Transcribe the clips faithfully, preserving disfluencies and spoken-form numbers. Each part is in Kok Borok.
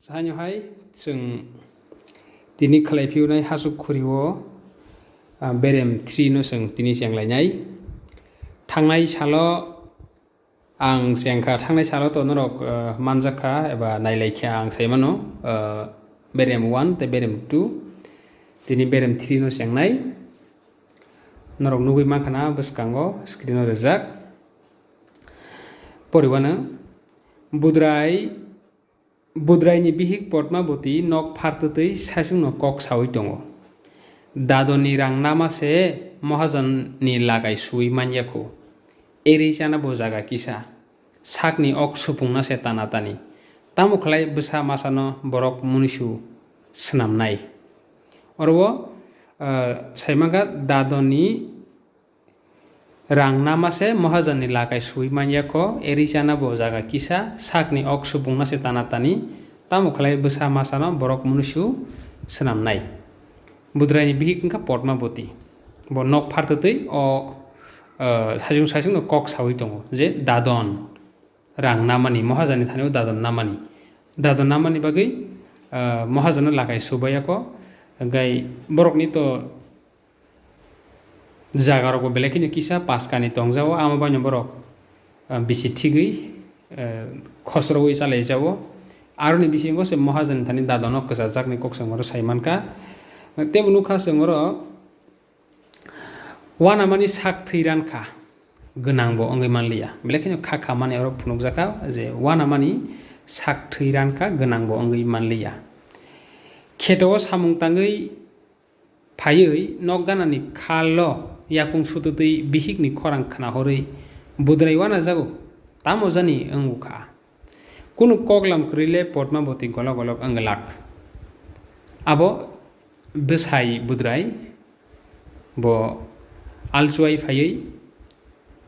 Saino hai chwng tini khlai phiyunai hasuk khuri o, ah, berem three no chwng tini cheng lainai. Thangnai salo ang chengkha, thangnai salo to norok, ah, manjakha eba nailaikha ang saimano, ah, berem one tei berem two, tini berem three no chengnai. Norok nugwi mankha na bwskango screen o rijak. Poriwano, Budrai, Budraini bihik Potmaboti nok phartwtwi saichungno kok saui tongo. Dadoni rang nama se Mohajonni lagai suui manya kho. Eri chana bo jaga kisa. Sakni ok supungna se tana tani. Tamo khlai bwsa masano borok munisu swnamnai. Oro o, ah, saimankha dadoni rang nama se Mohajonni lagai suui manya kho, eri chana bo jaga kisa, sakni ok supungna se tana tani, tamo khlai bwsa masano borok munisu swnamnai. Budraini bihik wngkha Potmaboti. Bo nok phartwtwi o, ah, saichung saichungno kok saui tongo je dadon rang namani, Mohajonni thani o dadon namani. Dadon namani bagwi, ah, Mohajonna lagai subaiya kho, hwnkhe borokni to jagarokbo belai kheno kisa paskani tongjago, amo baino borok, ah, bisi thigwi, ah, khosrowi chalaijao. Aroni bisingo se Mohajonni thani dadono kwchajakni kok chwng oro sai mankha. Teibo nukha chwng oro, uanamani sak thwi rankha, gwnangbo wngwi manliya. Belai kheno kha kha mani oro phunukjakha je uanamani sak thwi rankha, gwnangbo wngwi manliya. Kheto o samung tangwi phaiwi nok ganani khalo yakung sututwi bihikni khorang khna horwi Budrai uanajago, tamo jani wngkha. Kunu koklam kwrwi le Potmaboti golok golok wng glak. Abo bwsai Budrai bo alchuai phaiwi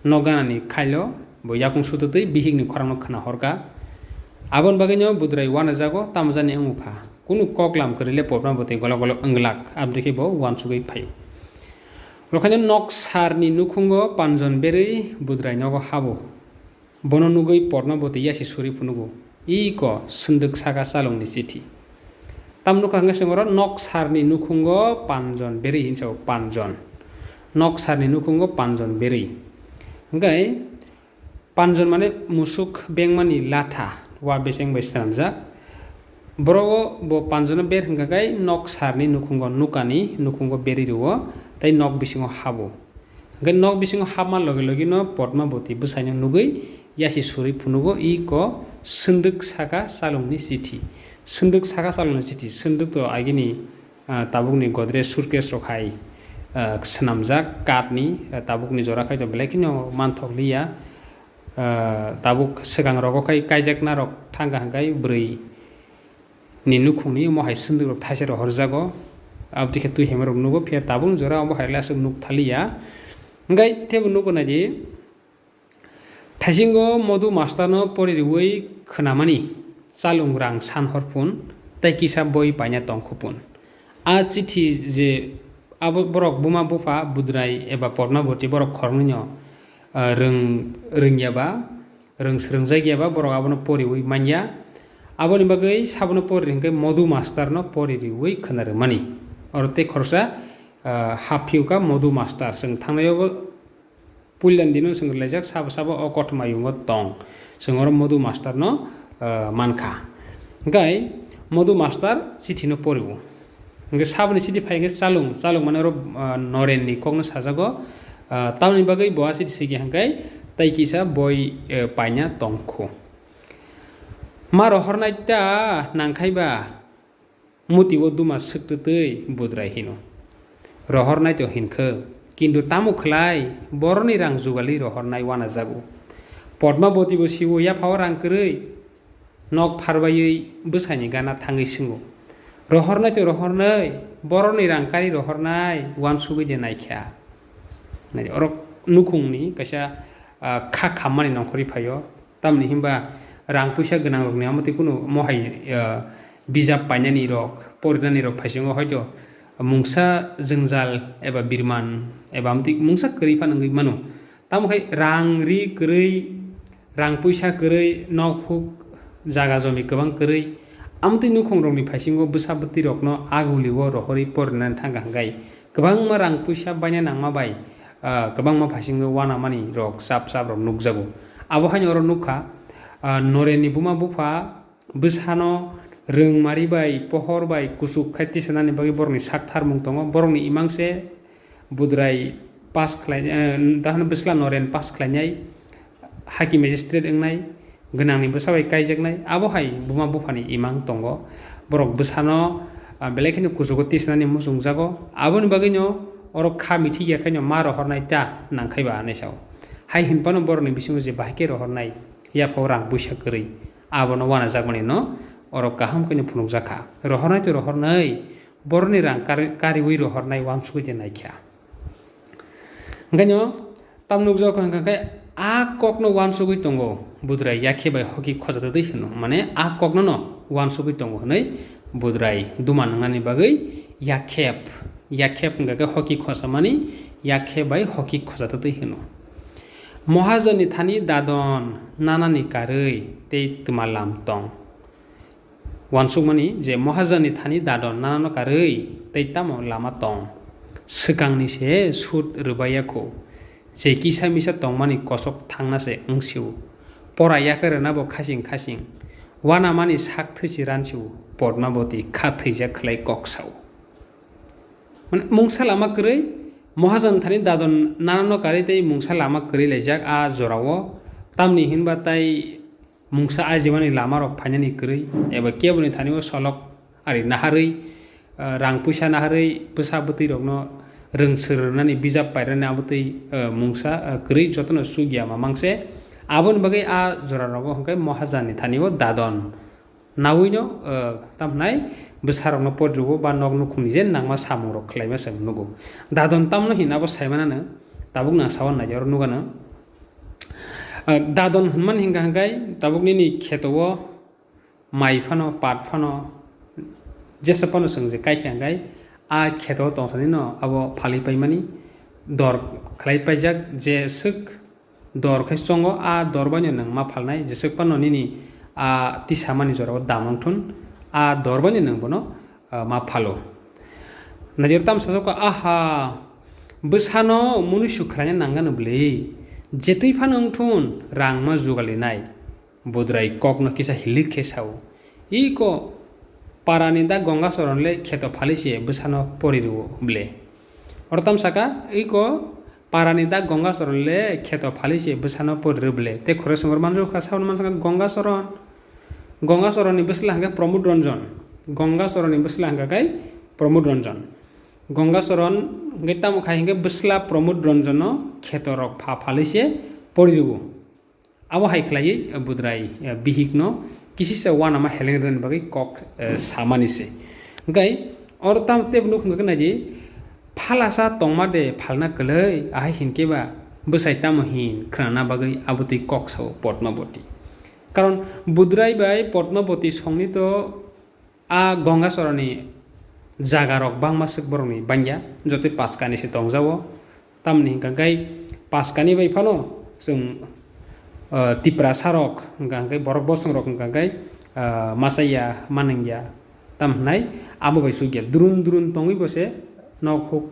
nok ganani khailo bo yakung sututwi bihikni khorangno khna horkha. Aboni bagwino Budrai uanajago, tamo jani wngkha. Kunu koklam kwrwi le Potmaboti golok golok wng glak, aboni khe bo uansugwi phaio. Rokhaino nok sarni nukhungo panjon berwi Budrai nogo habo. Bono nugwi Potmaboti yasi suri phunugo, "Iko, swndwk saka chalungni chithi." Tam nukha hwnkhe chwng oro nok sarni nukhungo panjon berwi hinwi sao, panjon. Nok sarni nukhungo panjon berwi. Hwnkhe panjon mane musuk bengmani latha, wa beseng bai swnamjak. Boro o bo panjono ber hwnkha khe nok sarni nukhungo, nukani nukhungo berwi rwo, tei nok bisingo habo. Hwnkhe nok bisingo hapma loge loge no Potmaboti bwsaino nugwi yasi suri phunugo, "Iko, swndwk saka chalungni chithi." Swndwk saka chalungni chithi, swndwk to agini, ah, tabukni Godrej suitcase rok hai, ah, swnamjak kathni, ah, tabukni jora khai to belai kheno manthok liya. Ah, tabuk swkang rogo khai kaijakna rok thangkha hwnkhe bwrwi ni nukhungni omo hai swndwk rok thaisa rohorjago. Aboni khe twi hemorok nugo, phiya tabuk jora omo hai le aswk nuk thaliya. Hwnkhe teibo nugo naidi, thaisingo Modu master no pori riwi khwnamani, chalung rang san hor phun, tei kisa boi paina tong khu phun. A chithi je abo borok buma bupha Budrai eba Potmaboti borok khoroknwino, ah, rwng, rwngya ba, rwng-, rwngjakya ba borok abono poriwi manya. Aboni bagwi sabono pori hwnkhe Modu master no pori riwi khwna rwmani. Oro tei khoroksa, ah, hap phiyokha Modu master, chwng thangnaio bo puilani dino chwng rwlaijak, sabo sabo o kothoma yungo tong. Chwng oro Modu master no, ah, mankha. Hwnkhe Modu master chithi no porio. Hwnkhe saboni chithi phai hwnkhe chalung, chalung mane oro, ah, Noren ni kok no sajago. Ah, tamoni bagwi bo a chithi sigi hwnkhe tai kisa boi, eh, paina tong khu. Ma rohornai ta nangkhai ba? Muti o duma swktwtwi Budrai hino, "Rohornai to hinkhe, kintu tamo khlai boroni rang jugalwi rohornai uanajago. Potmaboti bo siwo, yaphao rang kwrwi nok pharbaiwi bwsaini gana thangwi swngo, 'Rohornai to rohornai, boroni rang kari rohornai uansugwi de naikha?'" Nai, oro nukhungni kaisa, ah, kha khammani nongkhorwi phaio. Tamni hinba rang puisa gwnang rokni amo tei kunu mohai, ah, bijap painani rok, porinani rok phaisingo hoito mungsa jwngjal eba birman eba amo tei mungsa kwrwi phano wngwi mano. Tamo khai rang ri kwrwi, rang puisa kwrwi, nok huk jaga jomi kwbang kwrwi, Amtwi nukhungrokni phaisingo bwsa bwtwirokno a gulio rohorwi porinani thangkha hwnkhe kwbangma rang puisa baina nangma bai, ah, kwbangma phaisingo uanamanirok chap chaprok nukjago. Abo haino oro nukha, ah, Norenni buma bupha bwsano rwngmari bai, pohor bai kuchuk khai tisanani bagwi borokni sak tharmung tongo. Borokni imang se Budrai pass khlai, eh, dahano bwsla Noren pass khlainai, haki magistrate wngnai, gwnangni bwsa bai kaijaknai, abo hai buma buphani imang tongo. Borok bwsano, ah, belai kheno kuchugo tisanani muchungjago. Aboni bagwino oro kha mithi ya khaino ma rohornai ta nangkhai ba hinwi sao. Hai hinphano borokni bisingo je bahai khe rohornai, yaphao rang puisa kwrwi, abono uanajakmani no oro kaham khaino phunukjakha. Rohornai to rohornai, borokni rang kari-, kariwi rohornai uansugwi de naikha. Hwnkhe no tam nukjago hwnkha khe a kokno uansugwi tongo Budrai yakhe bai hoki khojatwi hwno, mane a kokno no uansugwi tongo hwnwi Budrai duma nwngnani bagwi yakhep, yakhep hwnkha khe hoki khosamani, yakhe bai hoki khojatwi hwno. Mohajonni thani dadon nanani karwi tei twma lam tong. Uansukmani je Mohajanni thani dadon nanano karwi tei tamo lama tong. Swkangni se sut rwbaiya kho. Je kisa misa tongmani kosok thangna se wngsio. Pora yakarwi rwnabo khasing khasing. Uanamani sak thwichi ransio. Podmaboti kha thwijak khlai kok sao. Mane mungsa lama kwrwi, Mohajan thani dadon nanano karwi tei mungsa lama kwrwi laijak a jorao. Tamni hinba tai mungsa ajimani lamarok phainani kwrwi, eba keboni thani o solok ari naharwi, ah, rang puisa naharwi, bwsa bwtwirokno rwngswrwrnani bijap pairani abotwi, ah, mungsa, ah, kwrwi jotono chukya mamang se. Aboni bagwi a jorarogo hwnkhe Mohajanni thani o dadon. Nawino, eh, tamhnai bwsarokno porirugo ba nok nukhungni je nangma samungrok khlaima chwng nugo. Dadon tamno hinna abo saimanano tabuk nang sawan naidi oro nugano. Eh, dadon hwnmani hingka hingkai tabuk nini kheto o mai phano, pat phano, jesa phano chwng je kaikha hingkai a kheto o tongsanino abo phalwi paimani dor khlai paijak je swk dor khai chongo, a dor bai no nwng ma phalnai, jeswk phano nini a tisamani jorao dam wng thun, a dor bai no nwng bono, ah, ma phalo. Naijor tam sasok kha, aha, bwsano munuisu khlaina nang gano bwle, jetwi phano wng thun, rang ma jugalinai. Budrai kokno kisa hilik khe sao, iko parani da Gongasoron le kheto phalwi se bwsano pori rwo bwle. Oro tam saka, iko parani da Gongasoron le kheto phalwi se bwsano pori rw bwle. Tei khorok songor manjak kha, sauni manjak kha Gongasoron. Gongasoronni bwsla hwnkhe Pramod Ranjan. Gongasoronni bwsla hwnkha khe Pramod Ranjan. Gongasoron hwnkhe tamo khai hwnkhe bwsla Pramod Ranjano kheto rok pha phalwi se pori rwo. Abo hai khlaiwi, eh, Budrai, eh, bihikno kisisa uanama heleng rwni bagwi kok, eh, samani se. Hwnkhe oro tamo teibo nukhung khe naidi, phalasa tongma de phalna kwlwi, ahai hinkhe ba bwsai tamo hin khnana bagwi abotwi kok sao Padmabati. Karon Budrai bai Padmabati songni to a Gongasoronni jagarok bangma swk borokni bangya, jotoi paskani se tongjago. Tamni hwnkha khe paskani bai phano chwng, ah, Tiprasarok hwnkha khe borok bosongrok hwnkha khe, ah, machaya manwngya tam hwnai abo bai chukya. Durun durun tongwi bo se nok huk,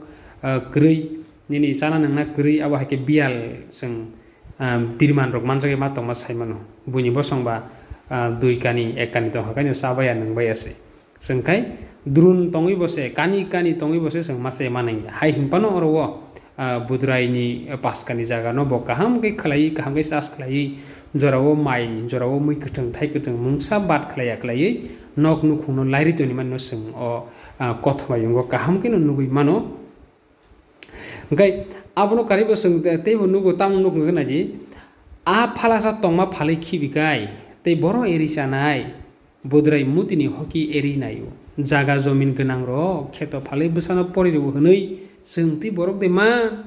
ah, kwrwi, nini chana nwngna kwrwi abo hai khe biyal chwng ah, birman rok manjagwi ma tongma sai mano. Buini bosong ba, ah, dui kani, ek kani tongkha khe no cha baya, nwng baya se. Chwng khai durun tongwi bo se, kani kani tongwi bo se chwng ma se manwi. Hai hinphano oro o, ah, Budrai ni, ah, paskani jaga no bo kaham khe khlaiwi, kaham khe chas khlaiwi, jorao mai, jorao mui kwthwng, thai kwthwng mungsa bat khlaiya khlaiwi nok nukhung no lairi toni mani no chwng o, ah, kothoma yungo kaham khe no nugwi mano. Hwnkhe abono karibo chwng teibo nugo, tamo nuk hwnkhe naidi, a phalasa tongma phalwi khibikai tei boro eri chanai, Budrai mutini hoki eri naio. Jaga jomin gwnangrok kheto phalwi bwsano pori rwo hwnwi chwng tei borok de man?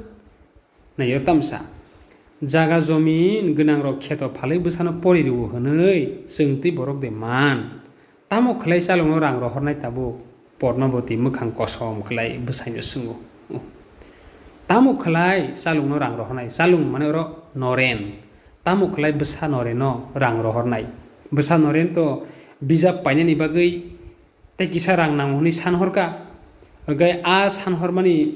Naio tamsa. Jaga jomin gwnangrok kheto phalwi bwsano pori rwo hwnwi chwng tei borok de man? Tamo khlai chalungno rang rohornai tabuk? Padmabati mwkhang kosom khlai bwsaino swngo. Tamo khlai chalungno rang rohornai? Chalung mane oro Noren. Tamo khlai bwsa Noreno rang rohornai? Bwsa Noren to bijap painani bagwi tei kisa rang nango hwnwi san horkha. Hwnkhe a san hormani,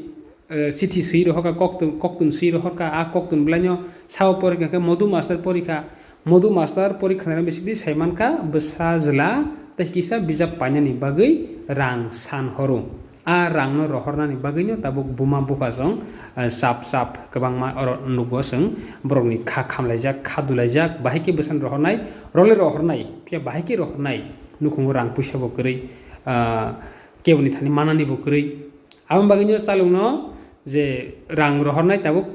eh, chithi swi rohorkha, koktun, koktun swi rohorkha. A koktun belaino sao porikha khe Modu Master porikha. Modu Master porikha nai bisingtwi sai mankha bwsa jwla tei kisa bijap painani bagwi rang san horo. A rangno rohornani bagwino tabuk buma buphasong, eh, sap sap kwbangma oro nugo chwng borokni kha khamlaijak, kha dulaijak, bahai khe bwsano rohornai, role rohornai, phiya bahai khe rohornai, nukhungo rang puisa bo kwrwi, ah, keboni thani manani bo kwrwi. Aboni bagwino chalokno je rang rohornai tabuk,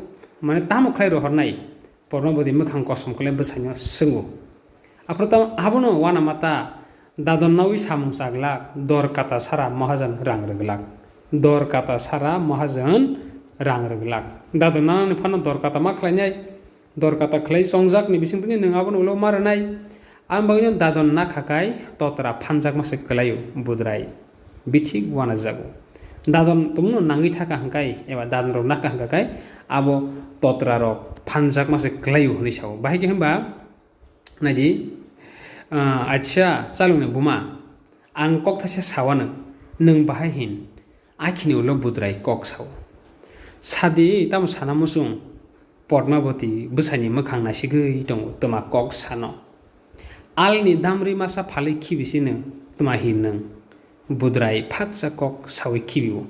mane, tamo khlai rohornai? Pornoboti mwkhang kosom kwlai bwsaino swngo. Aphuru tamo abono uanama ta, dadon naui samung chaglak, dor kata sara mahajan rang rwglak. Dor kata sara mahajan rang rwglak. Dadon nanani phano dor kata ma khlainai. Dor kata khlai chongjakni bisingtwi nwng abono ulo ma rwnai. Aboni bagwino dadon nakha kai totra phanjakma se kwlaio budrai. Bithik uanajago. Dadon tongmano nangwi thaka hwnkhe eba dadonrok nakha hwnkha kai abo totrarok phanjakma se kwlaio hwnwi sao. Bahai khe hwnba, naidi, ah, acha, chalokni buma, ang kok thaisa sawano, nwng bahai hin, akhini ulo budrai kok sao. Sadi, tamo sana muchung, Podmaboti bwsaini mwkhang naisigwi tongo, twma kok sano. Alni damri masa phalwi khibisino, twma hin nwng? Budrai phatsa kok saui khibio.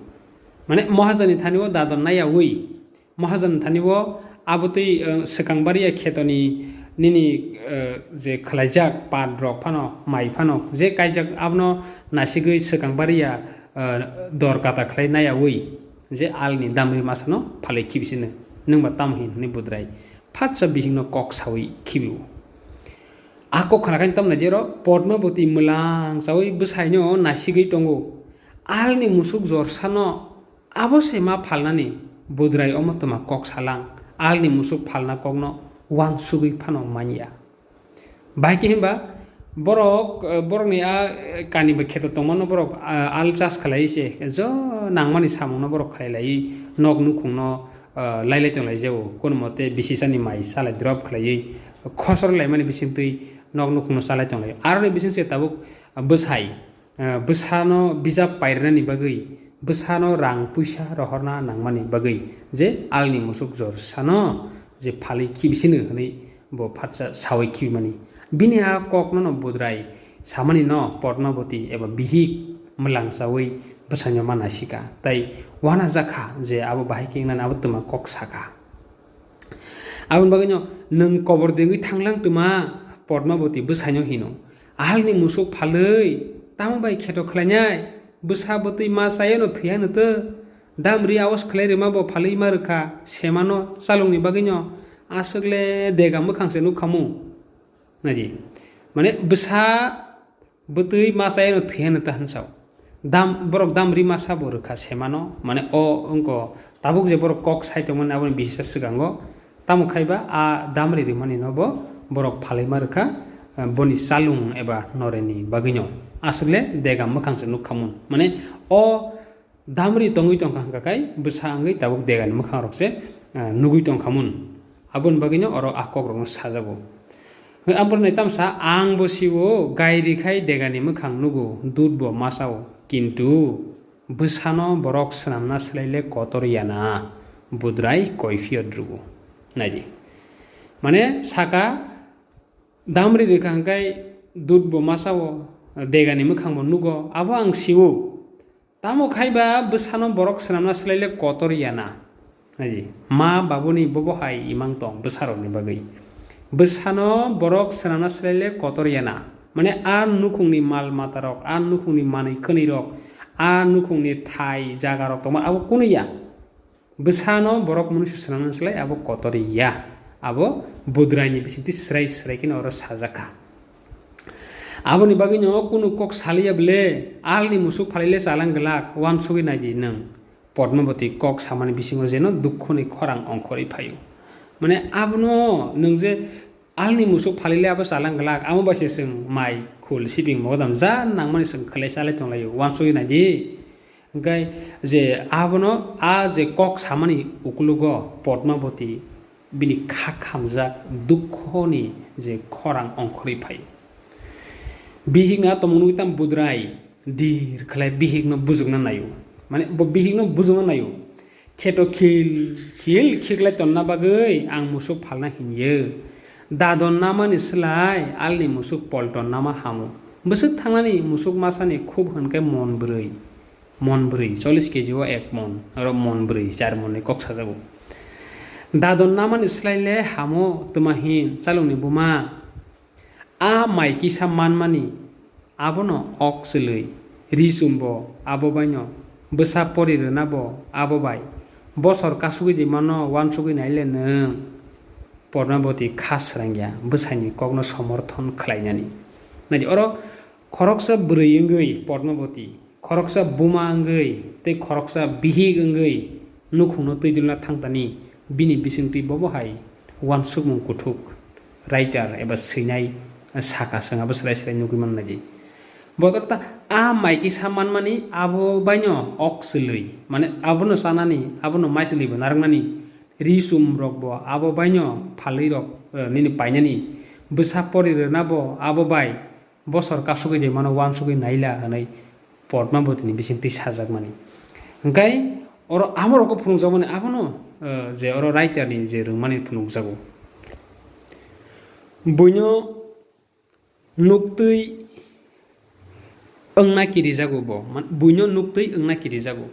Mane, mohajani thani o dadon naiyaui, Mahajan thani bo abotwi, eh, swkang bariya khetoni nini, eh, je khwlaijak pat rok phano, mai phano je kaijak, abono nasigwi swkang bariya, eh, dor kata khlai naiyaui je alni damri masano phalwi khibisino, nwngba tamo hin hwnwi budrai phatsa bihikno kok saui khibio. A kok khna khe tamo naidi oro Podmaboti mwlang chaui bwsaino nasigwi tongo. Alni musuk jorsano Abo se ma phalnani budrai omo twma kok salang, alni musuk phalna kokno uansugwi phano manya. Bahai khe hwnba borok, eh, borokni a, eh, kani bai kheto tongmano borok, ah, al chas khlai se jo nangmani samungno borok khlai lai, nok nukhungno, ah, lai lai tong lai jao, kono mote bisi chani mai salai drop khlaiwi khosor laimani bisingtwi nok nukhungno chalai tong lai. Aroni bising se tabuk, ah, bwsai. Eh, bwsano bijap pairwnani bagwi, bwsano rang puisa rohorna nangmani bagwi, je alni musuk jorsano je phalwi khibisino hwnwi bo phatsa saui khibimani. Bini a kokno no budrai samani no Podmaboti eba bihik mwlang chaui bwsaino ma nasika, tai uanajakha je abo bahai khe wngnani abo twma kok saka. Aboni bagwino nwng kobor dengwi thanglang twma Podmaboti bwsaino hino, "Ahalni musuk phalwi tamo bai kheto khlainai? Bwsa bwtwi ma chayano thwiya nw tw? Damri awas khlai rwma bo phalwi ma rwkha, semano chalungni bagwino aswk le dega mwkhang se nukhamu." Naidi, mane bwsa bwtwi masa eno thwiya nw ta hwn sao. Dam, borok damri masa bo rwkha semano, mane o wngko tabuk je borok kok sai tongmani aboni bisisa swkango. Tamo khai ba a damri rwmani no bo borok phalwi ma rwkha, eh, boni chalung eba noreni bagwino. Aswk le dega mwkhang se nukha mun. Mane o Damri tongwi tongkha hwnkha khai bwsa wngwi tabuk degani mwkhang rok se, ah, nugwi tongkha mun. Aboni bagwino oro a kok rokno sajago. Aboni tamsa, "Ang bo siwo, gairi khai degani mwkhang nugo, dud bo masao, kintu bwsano borok swnamna swlai le kotor ya na, budrai koiphiyot rwgo." Naidi. Mane saka, damri rwkha hwnkhe dud bo masao, degani mwkhang bo nugo, abo ang siwo. Tamo khai ba bwsano borok swnamna swlai le kotor ya na? Nai di, ma babuni bobo hai imang tong bwsarokni bagwi. Bwsano borok swnamna swlai le kotor ya na? Mane a nukhungni mal matarok, a nukhungni manwi khwnwirok, a nukhungni thai jagarok tongma abo kunu ya. Bwsano borok mwnwi se swnamna swlai abo kotor ya. Abo Budrai ni bisingtwi swrai swrai kheno oro sajak kha. Aboni bagwino kunu kok saliya bwle, alni musuk phalai le chalang glak, uansugwi nai di nwng. Podmaboti kok samani bisingo jeno dukhu ni khorang ongkhorwi phaio. Mane abono nwng je alni musuk phalai le abo chalang glak, amo bai se chwng mai, khul, sibing, mogodam ja nangmani chwng khlai chalai tong laio, uansugwi nai di. Hwnkhe je abono a je kok samani ukulugo Podmaboti bini kha khamjak dukhoni je khorang ongkhorwi phai. Bihik no a tongmung nugwi tamo Budrai dir khlai bihik no bujukna naio. Mane bo bihik no bujukna naio. Kheto khil khil khiklai tonna bagwi ang musuk phalna hinyo. Dadon namani slai alni musuk polton nama hamo. Bwswk thangnani musuk masani khub hwnkhe mon bwrwi. Mon bwrwi, chollish kg o ek mon, oro mon bwrwi, char monni kok sajago. Dadon namani slai le hamo twma hin chalokni buma. A mai kisa manmani, abono ok chwlwi, ri chumbo abo baino, bwsa pori rwnabo abo bai, bosor kasugwi di mano uansugwi naile nwng. Padmabati kha srangya bwsaini kokno somorthon khlainani. Naidi oro khoroksa bwrwi wngwi Padmabati, khoroksa buma wngwi tei khoroksa bihik wngwi nukhungno twi dulna thangtani bini bisingtwi bobo hai uansukmung kuthuk writer eba swinai saka swng abo swrai swrai nugwi mannai di. Botorta a mai kisa manmani abo baino ok chwlwi, mane abono chanani, abono mai chwlwi bo narwknani ri chum rokbo abo baino phalwi rok, eh, nini painani bwsa pori rwnabo abo bai bosor kasugwi de mano uansugwi naila hwnwi Padmabati ni bisingtwi sajakmani. Hwnkhe oro amorokbo phunukjakmani abono, eh, je oro writer ni je rwngmani phunukjago. Buino nuktwi wngna kirijago bo, man-, buino nuktwi wngna kirijago.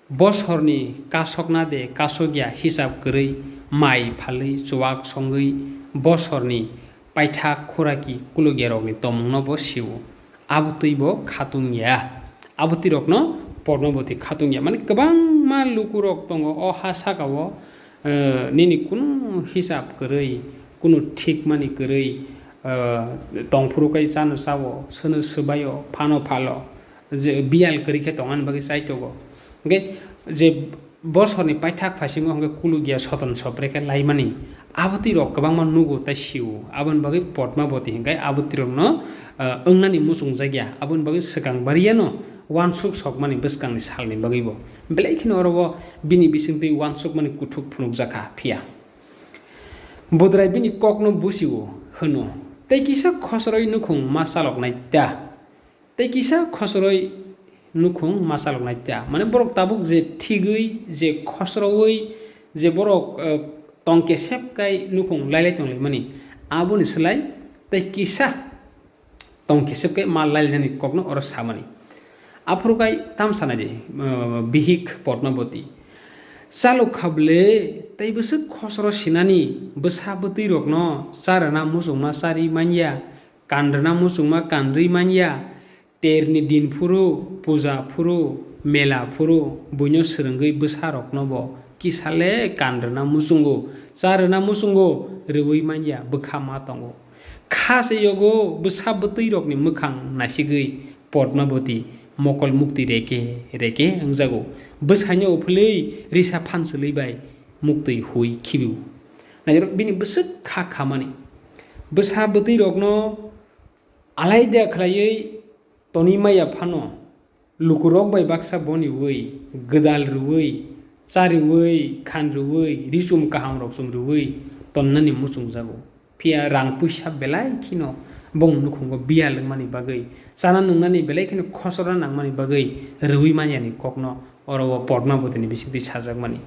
Bosorni kasokna de kasokya hisab kwrwi mai phalwi chuwak songwi bosorni paithak khuraki kulukyarokni tongmungno bo sio. Abotwi bo khatung ya. Abotwi rokno Padmabati khatung ya. Mane kwbangma lukurok tongo o ha sakao, eh, nini kunu hisab kwrwi, kunu thikmani kwrwi, eh, tongphuru kai chano chao, sono swbaio, phano phalo, je biyal kwrwi khe tongani bagwi chaitogo. Hwnkhe je bosorni paithak phaisingo hwnkhe kulugya soton sopre khe laimani, abotwi rok kwbangma nugo tei sio. Aboni bagwi Padmabati hwnkhe abotwi rokno, eh, wngnani muchungjakya, aboni bagwi swkang bariyano uansuk sokmani bwskangni salni bagwi bo. Belai kheno oro o bini bisingtwi uansukmani kuthuk phunukjakha, phiya Budrai bini kokno busio, hwno, "Tei kisa khosroi nukhung ma chaloknai ta? Tei kisa khosroi nukhung ma chaloknai ta?" Mane borok tabuk je thigwi, je khosrowi, je borok, eh, tong kesep kai nukhung lailai tonglaimani, aboni slai tei kisa tong kesep khe ma lailainani kokno oro samani. Aphuru kai tam sanai di, eh, bihik Padmabati. Chalok kha ble tei bwswk khosro sinani bwsa bwtwi rokno charwna muchungma charwi manya, kanrwna muchungma kanrwi manya, terni din phuru, puja phuru, mela phuru, buino swrwngwi bwsa rokno bo kisa le kanrwna muchungo, charwna muchungo, rwui manya bwkha ma tongo. Kha se yogo bwsa bwtwi rokni mwkhang naisigwi Padmabati mokol mukti reke reke wngjago. Bwsaino uphilwi risa phanchwlwi bai muktwi hui khibio. Nairok bini bwswk kha khamani. Bwsa bwtwi rokno alaida khlaiwi tonwi maya phano, lukurok bai baksa boni ui, gwdal rwui, chariui, khan rwui, ri chum kaham rok chum rwui tonnani muchungjago. Phiya rang puisa belai kheno bong nukhungo biyal wngmani bagwi, chana nungnani belai kheno khosora nangmani bagwi rwui manyani kokno oro o Padmabati ni bisingtwi sajakmani.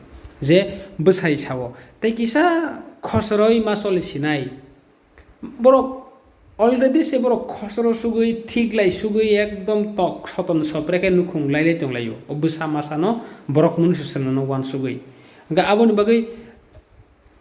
Je bwsai sao, "Tei kisa khosoroi ma choli sinai." Borok already se borok khosoro sugwi, thiklai sugwi, ekdom tok soton sopre khe nukhung lailai tonglaio. O bwsa masano borok mwnwi swswngnano uansugwi. Hwnkhe aboni bagwi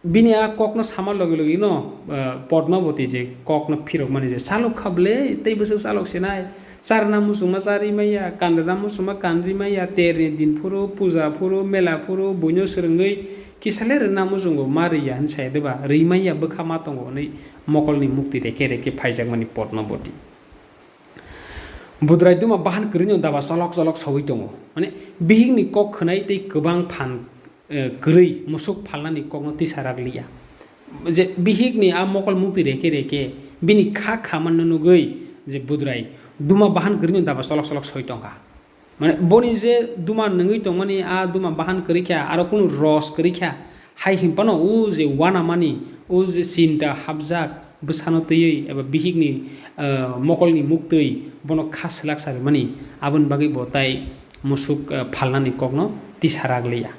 bini a kokno sama logi logi no, eh, Padmabati je kokno phirokmani je, "Chalok kha ble, tei bwswk chalok sinai? Charwna muchungma charwi manya, kanrwna muchungma kanrwi manya, terni din phuru, puja phuru, mela phuru, buino swrwngwi kisa le rwna muchungo, ma rwya hwn sai de ba, rwi manya bwkha ma tongo," hwnwi mokolni mukti reke reke phaijakmani Padmabati. Budrai duma bahan kwrwino daba cholok cholok sogwi tongo. Mane bihikni kok khwnai tei kwbang phan, eh, kwrwi musuk phalnani kokno tisa rak liya. Je bihikni a mokol mukti reke reke bini kha kha manno nugwi je Budrai duma bahan kwrwino daba cholok cholok soi tongkha. Mane boni je duma nungwi tongmani, a duma bahan kwrwi kha, aro kunu ros kwrwi kha, hai hinphano o je uanamani, o je chinta hapjak, bwsano twiwi eba bihikni, ah, mokolni muktwi bono kha swlak sa rwmani, aboni bagwi bo tai musuk, ah, phalnani kokno tisa rak liya.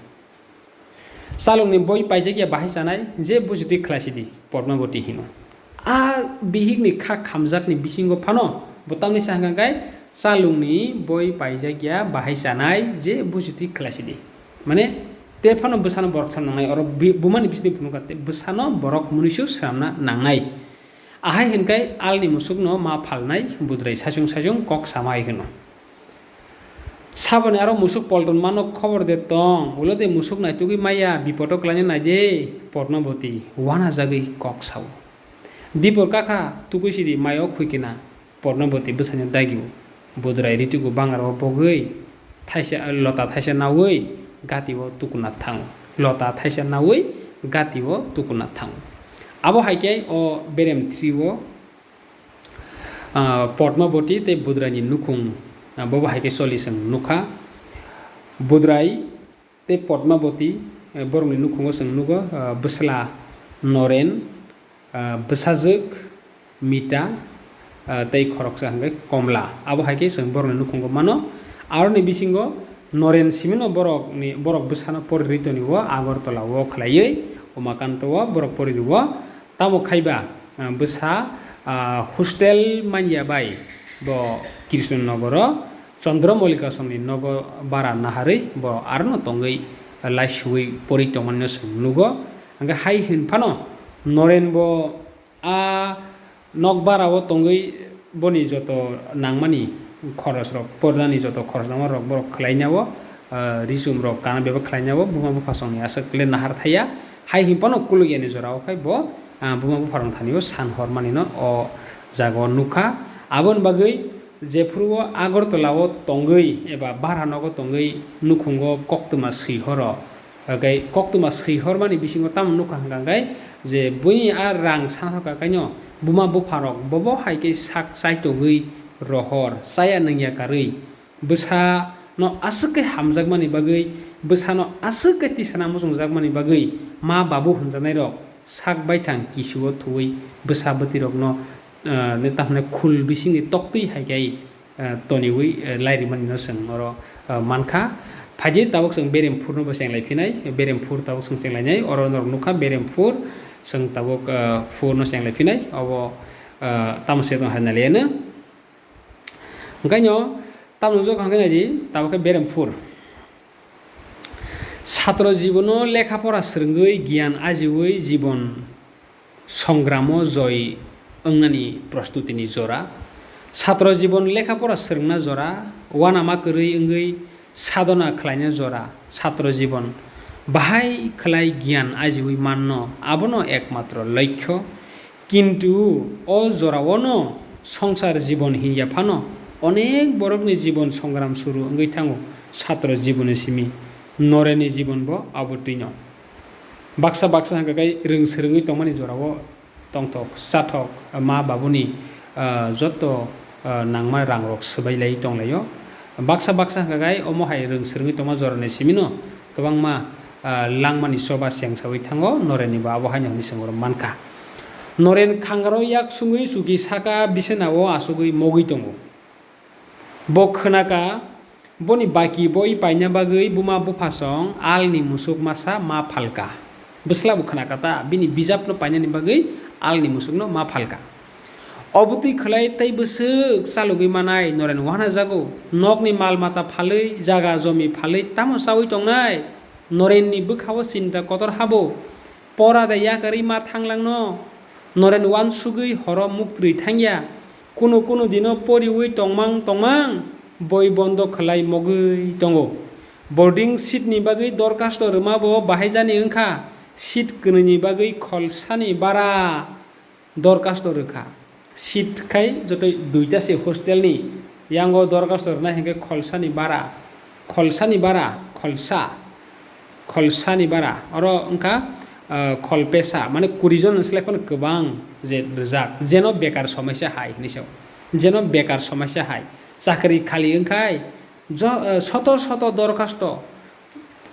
Chalungni boi paijak ya bahai chanai, je bujitwi khlai sidi, Padmabati hino. A bihikni kha khamjakni bisingo phano bo tamni sa hwnkha khe chalungni boi paijak ya bahai chanai, je bujitwi khlai sidi. Mane, te phano bwsano borok swnam nangnai, oro bi-, bumani bisingtwi phunukha, te bwsano borok munuisu swnamna nangnai. Ahai hwnkhai alni musukno ma phalnai budrai saichung saichung kok samai hwno. Saboni aro musuk polton mano khobor de tong, ulo de musuk naitugwi maya, bipodo klaina naide, Padmabati wanajagwi kok sao. Dipor kakha, tugwi sidi mayo khuikena, Padmabati bwsano dagio. Budrai ritugu bangrao bogwi thaisa, lota thaisa naui gatio tukuna thango. Lota thaisa naui gatio tukuna thango. Abo hai khe o berem three o, ah, Padmabati tei Budraini nukhung, ah, bobo hai khe choli chwng nukha. Budrai tei Padmabati, eh, borokni nukhungo chwng nugo, ah, bwsla Noren, ah, bwsajwk Mita, ah, tei khoroksa hwnkhe Komla. Abo hai khe chwng borokni nukhungo mano. Aroni bisingo Noren simino borokni, borok bwsano pori rwi tonio Agartala o khlaiwi Umakanto o borok pori rwo. Tamo khai ba, ah, bwsa, ah, hostel manya bai bo Krishnanogoro Chandra Mallika songni nogo bara naharwi bo arono tongwi laisuwi porwi tongmani no chwng nugo. Hwnkhe hai hwn phano Noren bo a nok bara o tongwi boni joto nangmani khorosrok, pornani joto khorosnama rok borok khlainao, ah, risum rok kana bebak khlainao buma bupha songni aswk le nahar thaiya. Hai hwn phano kuluk yani jora o khai bo, ah, buma bupha rok thani o san hor mani no o jaga o nukha. Aboni bagwi jephuru o Agartala o tongwi eba bara nogo tongwi nukhungo koktwma swi horo, Hwnkhe koktwma swi hormani bisingo tamo nukha hwnkha hwnkhe je buini a rang san horkha kaino buma bupharok bobo hai khe sak chaitogwi rohor chaya nangya karwi bwsano aswk khe hamjakmani bagwi, bwsano aswk khe tisana muchungjakmani bagwi ma babu hwnjaknairok sak baithang kisuo thuwi bwsa bwtwirokno, ah, tamhinai khul bisingni toktwi hai khe ah, toniwi, ah, lairimani no chwng oro, ah, mankha. Phaidi tabuk chwng berem phurno bo chenglai phinai, berem phur tabuk chwng chenglainai, oro norok nukha berem phur, chwng tabuk, ah, phurno chenglai phinai, obo, ah, tamo se tong hai naliya no. Hwnkhaino tamo jok hwnkhe naidi, tabuk khe berem phur. Satro jibono lekha pora swrwngwi giyan ajiwi jibon songramo joi wngnani prostutini jora, satro jibon lekha pora swrwngna jora, uanama kwrwi wngwi sadona khlaina jora, satro jibon bahai khlai giyan ajiwi manno, abono ekmatro loikho. Kintu o jorao'-no songsar jibon hinya phano onek borokni jibon songram suru wngwi thango, satro jiboni simi Norenni jibonbo abo twino. Baksa baksa hwnkha khe rwng swrwngwi tongmani jorao tongthok chathok ma babuni, ah, joto, ah, nangma rangrok swbai lai tonglaio. Baksa baksa hwnkha khe omo hai rwng swrwngwi tongma jorani simino kwbangma, ah, langmani choba chengsawi thango, Norennibo abo haino hwnwi chwng oro mankha. Noren khangaro yak sungwi chuki saka bisinao achugwi mogwi tongo. Bo khwnaka, boni baki boi paina bagwi buma buphasong alni musuk masa ma phalka. Bwsla bo khwnaka ta, bini bijapno painani bagwi alni musukno ma phalka. Obwtwi khwlai tei bwswk chalogwi manai Noren wanajago, nokni mal mata phalwi, jaga jomi phalwi tamo chawi tongnai? Norenni bwkhao chinta kotor habo. Pora de yakarwi ma thanglangno? Noren wansugwi horo muktrwi thangya. Kunu kunu dino poriwi tongmang tongmang boi bondo khwlai mogwi tongo. Boarding seat ni bagwi dorkhasto rwma bo bahaijani wngkha. Seat kwnwini bagwi kholsani bara dorkhasto rwkha. Seat khai joto duita se hostel ni, yango dorkhasto rwnai hinkhe kholsani bara, kholsani bara, kholsa, kholsani bara. Oro wngkha, ah, kholpesa, mane kuri jon ni slai phano kwbang je rijak. Jeno bekar somaisa hai hinwi sao. Jeno bekar somaisa hai. Chakri khali wngkhai jo-, ah, soto soto dorkhasto.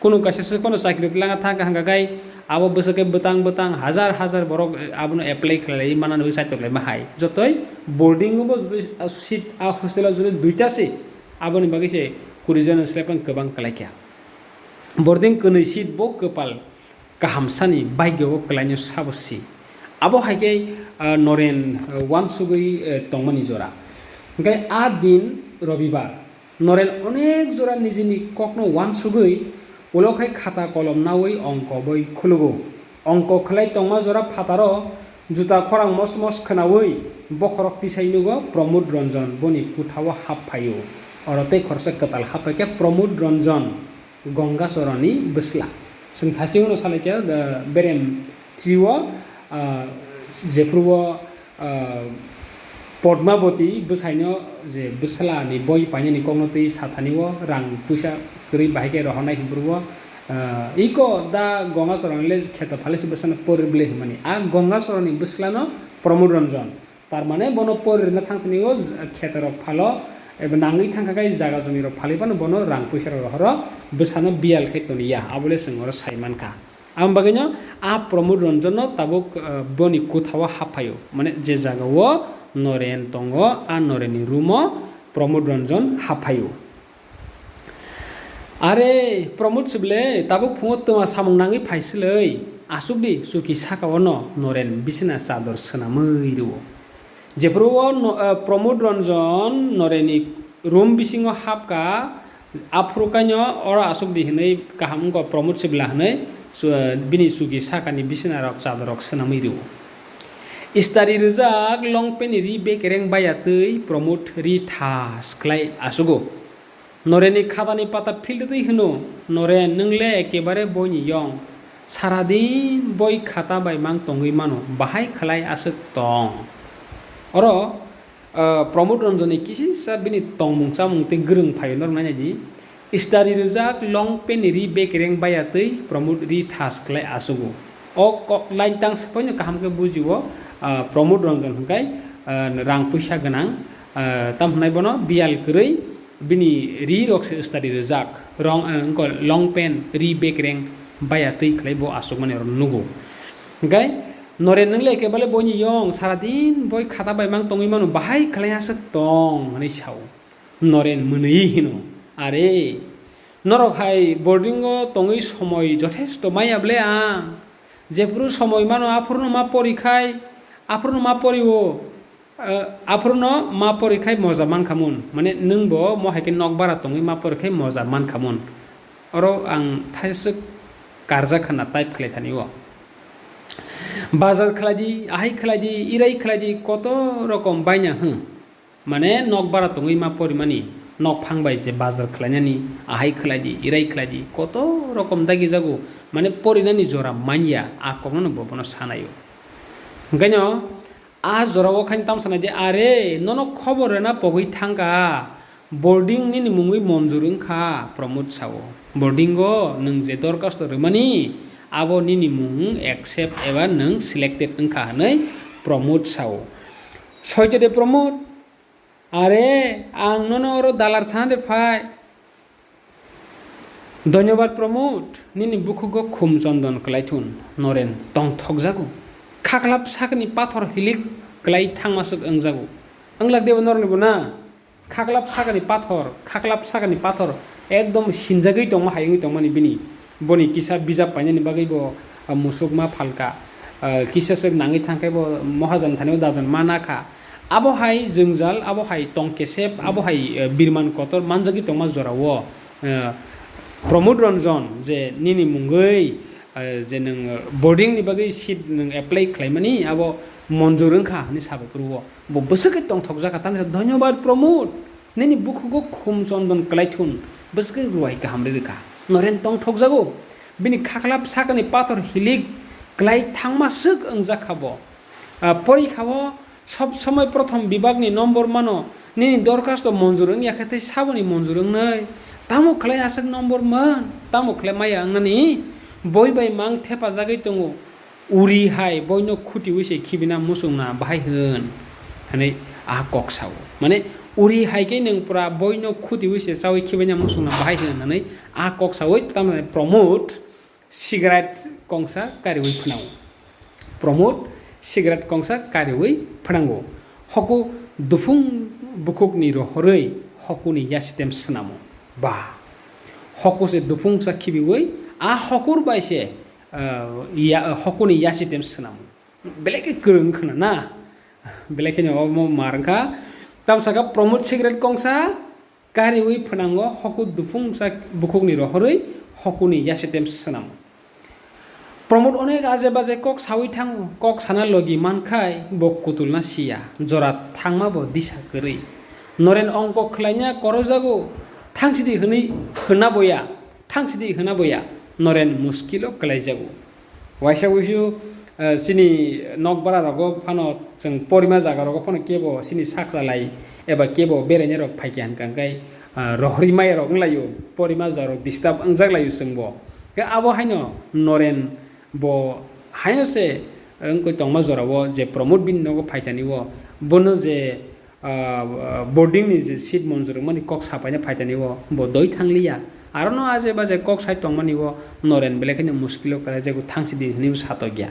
Kunu kaisa swk phano chakri twlangna thangkha hwnkha khai, Abo bwswk khe bwtang bwtang hajar hajar borok, eh, abono apply khlai lai manani bagwi chaitok lai ma hai. Jotoi boarding o bo jotoi, ah, seat a hostel o jotoi duita se, aboni bagwi se kuri jon ni slai phano kwbang kwlai kha. Boarding kwnwi seat bo kwpal kahamsani bhagyo o kwlaino sabo si. Abo hai khe, ah, Noren, ah, uansugwi, eh, tongmani jora. Hwnkhe a din Robibar. Noren onek jora nijini kokno uansugwi ulo khai khata kolom naui ongko boi khulugo. Ongko khlai tongma jora phataro juta khorang mos mos khwnaui bokhorok tisai nugo Pramod Ranjan boni kuthao hap phaio. Oro tei khoroksa kwtal hap phaikhe Pramod Ranjan Gongachoronni bwsla. Chwng thachingno salaikha, ah, berem trio, ah, jephuru o, ah, Padmabati bwsaino je bwslani boi painani kokno twi sathani o rang puisa kwrwi bahai khe rohornai hwnphuru o, ah, iko da Gongachoronni le kheto phale se bwsano porir bwle hwnmani. A Gongachoronni bwslano Pramod Ranjan. Tar mane bono porirwna thangtini o khetorok phalo eba nangwi thangkha khe jaga jomirok phalwi phano bono rang puisarok rohoro bwsano biyal khe toniya, abole chwng oro sai mankha. Aboni bagwino a Pramod Ranjanno tabuk, eh, boni kuthao hap phaio, mane je jagao Noren tongo, a Norenni roomo Pramod Ranjan hap phaio. Are, Pramod sible, tabuk phungo twma samung nangwi phaisilwi, aswk di, chuki saka-o no Noren bisina chador swnamwi rwo. Jephuru o no, eh, Pramod Ranjan Norenni room bisingo hapkha, aphuru kaino oro aswk di hwnwi kaham wngkha Pramod sibla hwnwi, chu-, bini chuki sakani bisinarok chadorrok swnamwi rwo. Istari rwjak longpeni ri bekereng baya twi Pramod ri thas khlai aswgo. Norenni khatani pata philtwi hwno, "Noren, nwng le ekebare boini yong. Sara din boi khata bai mang tongwi mano, bahai khlai aswk tong?" Oro, ah, Pramod Ranjanni kisisa bini tongmung chamung tei gwrwng phaio norok nainai di. Istari rwjak longpeni ri bekereng baya twi Pramod ri thas khlai aswgo. O kok line tang se poino kaham khe bujio, ah, Pramod Ranjan hwnkhe, ah, rang puisa gwnang, ah, tamo hwnai bono biyal kwrwi bini ri rok se istari rwjak, rong, ah, wngkha long pant, ri bekereng baya twi khlai bo aswkmani oro nugo. Hwnkhe, "Noren, nwng le ekebale boini yong, sara din boi khata bai mang tongwi mano, bahai khlai aswk tong?" hwnwi sao. Noren mwnwi hino, "Are, norok hai boarding o tongwi somoi jothesto maya ble ang. Jephuru somoi mano aphuru no ma pori khai, aphuru no ma pori o, eh, aphuru no ma pori khai moja man kha mun." Mane nwng bo mo hai khe nok bara tongwi ma pori khai moja man kha mun. Oro ang thaiswk karjak hwnna type khlai thani o. Bazar khlai di, ahai khlai di, irai khlai di, koto rokom baina hwn. Mane nok bara tongwi ma porimani, nok phang bai je bazar khlainani, ahai khlai di, irai khlai di, koto rokom dagi jago, mane porinani jora manya, a kokno bo bono sanaio. Hwnkhe no, a jora o khain tam sanai di, "Are, nono khobor rwna pogwi thangkha, boarding nini mungwi monjur wngkha," Pramod sao. "Boarding o nwng je dorkhasto rwmani, abo nini mung accept eba nwng selected wngkha," hwnwi Pramod sao. Soito de Pramod, "Are, ang nono oro dalar sana de phai." "Dhonyobad Pramod, nini bukhugo khum chondon kwlaithun." Noren tongthokjago. Khaklap sakni pathor hilik kwlai thangmaswk wngjago. Wnglak debo norokni bo na? Khaklap sakani pathor, khaklap sakani pathor ekdom sinjagwi tongma hai wngwi tongmani bini. Boni kisa bijap painani bagwi bo, ah, musuk ma phalka, ah, kisa swk nangwi thangkhe bo mohajan thani o dajon ma nakha. Abo hai jwngjal, abo hai tong kesep, abo hai, eh, birman kotor manjagwi tongma jorao, eh, Pramod Ranjan je nini mungwi, eh, je nwng, eh, boarding ni bagwi seat nwng apply khlaimani abo monjur wngkha hwnwi sabo phuru o. Bo bwswk khe tongthokjak kha, tamni sa, "Dhonyobad Pramod, nini bukhugo khum chondon kwlaithun," bwswk khe ruai kaham rwi rwkha. Noren tongthokjago, bini khaklap sakani pathor hilik kwlai thangma swk wngjak kha bo. Ah, porikha o sob somoi prothom bibak ni nombor mano, nini dorkhasto monjur wngya khe tei saboni monjur wngnai? Tamo khlai aswk nombor man, tamo khlai maya wngnani? Boi bai mang thepajagwi tongo. Uri hai boino khutiwi se khibina muchungna bahai hwn, hwnwi a kok sao. Mane, uri hai khe nwng pura boino khutiwi se chawi khibina muchungna bahai hwn, hwnwi a kok sawi, tamni Pramod Cigarette kongsa kariwi phnango. Pramod cigarette kongsa kariwi phnango. Hoku dufung bukhukni rohorwi hokuni yasitem swnamo. Ba. Hoku se dufung sa khibiwi a hokur bai se, ah, ya, hokuni yasitem swnamo. Belai khe kwrwng khna na. Belai kheno omo mar wngkha. Tamo saka Pramod cigarette kongsa kariwi phnango, hoku dufungsa bukhukni rohorwi hokuni yasitem swnamo. Pramod onek aje baje kok sawi thango, kok sana logi mankhai bo kutulna siya, jora thangma bo disa kwrwi. Noren ongko khlaina korojago, thangsidi hwnwi hwnna boya, thangsidi hwnna boya, Noren muskilo klaijago. Waisa wisu, eh, chini nokbara rogo phano chwng porima jaga rogo phano kebo chini sak chalai eba kebo beraina rok phaikha hwnkha hwnkhe, ah, rohorwi maya rok wnglaio, porima jaga rok disturb wngjak laio chwngbo. Khe abo haino Noren bo haino se wngkhe tongma jorao je Pramod bini nogo phaithani o bono je ah, boarding ni je seat monjor wngmani kok sapaina phaitani o bo doi thangliya. Aro no aje baje kok sai tongmani o Noren belai kheno muskilo kwlaijagwi thangsidi hwnwi satokya.